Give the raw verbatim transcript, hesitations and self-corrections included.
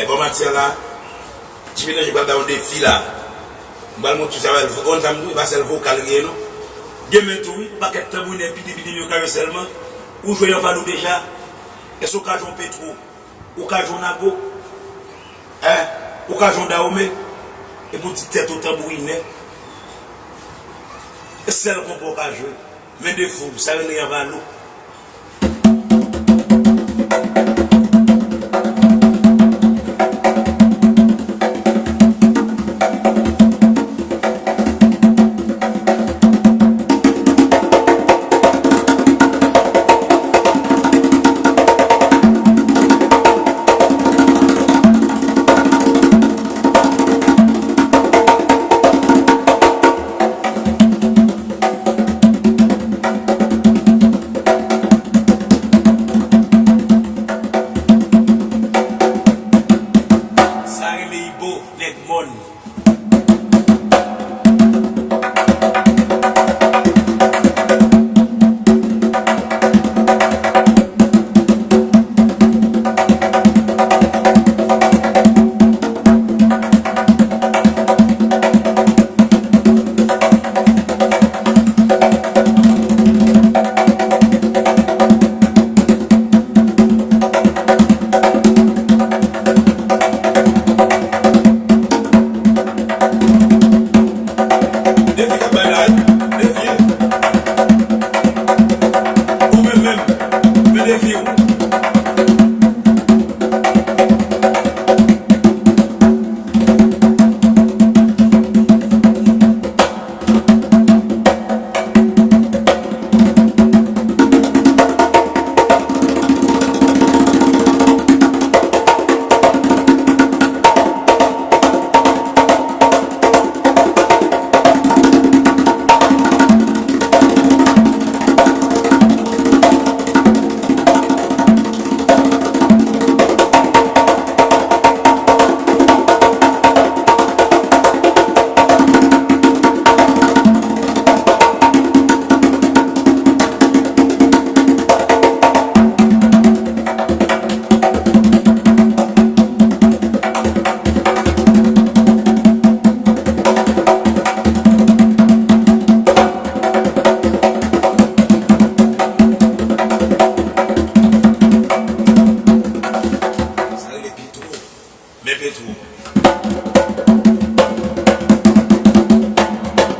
E pa matyè la, Ti Melanje pral ba yon defi la. M pral montre w sa, w konn sa m di w, e pa sèl vokal li ye non. Gen men tou wi, yon pakèt tanbourinè pidi pidi yo ka jwe sèlman. Ou jwe yon valou deja. Èske w ka jwe yon Petwo? Ou ka jwe yon Nago? Hein? Ou ka jwe yon Dawome? Epi w di tèt ou tanbourinè. E sèl konpa w ka jwe. Men de fou, sa rele yon valou. Sa rele Ibo, nèg mòn.